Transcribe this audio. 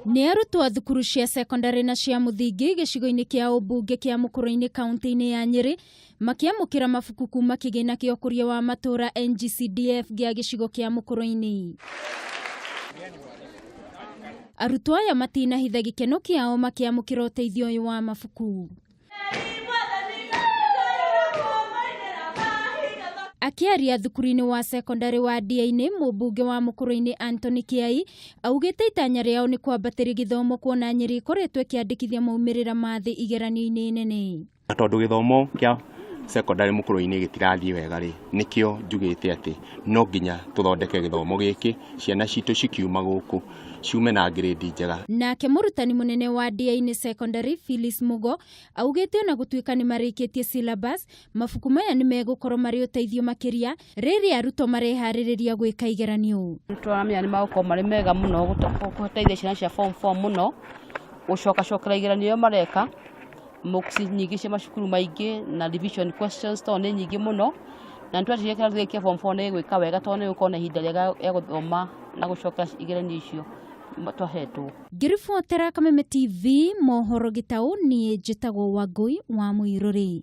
Nĩ arutwo a thukuru cia sekondarĩ na cia mũthingi gĩcigo-inĩ kĩa ũmbunge kĩa Mũkũrũ-inĩ kaunti-inĩ ya Nyĩrĩ makĩamũkĩra mabuku kuma kĩgĩna kĩa ũkũria wa matũũra NGCDF gĩa gĩcigo kĩa Mũkũrũ-inĩ. Arutwo aya matinahitha gĩkeno kĩao makĩamũkĩra ũteithio ũyũ wa mabuku. Akĩaria thukuru-inĩ wa sekondarĩ wa Ndiainĩ, mũmbunge wa Mũkũrũ-inĩ Anthony Kĩai augĩte itanya rĩao nĩ kwambatĩria gĩthomo kuona Nyĩrĩ ĩkoretwo ĩkĩandĩkithia maumĩrĩra ma thĩ igeranio-inĩ nene. Na tondũ gĩthomo kĩa sekondarĩ Mũkũrũ-inĩ gĩtirathiĩ wega rĩ, nĩkĩo njugĩte atĩ no nginya tũthondeke gĩthomo gĩkĩ, ciana citũ cikiuma gũkũ ciume na ngirĩndi njega. Nake mũrutani mũnene wa Ndiainĩ Secondary Phyllis Mugo augĩte ona gũtuĩka nĩ marĩkĩtie syllabus, mabuku maya nĩ megũkorwo marĩ ũteithio makĩria rĩrĩa arutwo mareharĩrĩria gwĩka igeranio. Tũramenya nĩ magũkorwo marĩ mega mũno gũteithia ciana cia form 4 mũno gũcokacokera igeranio iria mareka, mocks nyingĩ cia macukuru maingĩ na revision questions tondũ nĩ nyingĩ mũno, na nĩ tweciria kĩrathi gĩkĩ kĩa form 4 nĩ gĩgwĩka wega tondũ nĩ gĩgũkorwo na ihinda rĩega rĩa gũthoma na gũcokera igeranio icio twahetwo. Ngĩribotera Kameme TV mohoro gĩtaũ, niĩ njĩtagwo Wangũi wa Mũirũrĩ.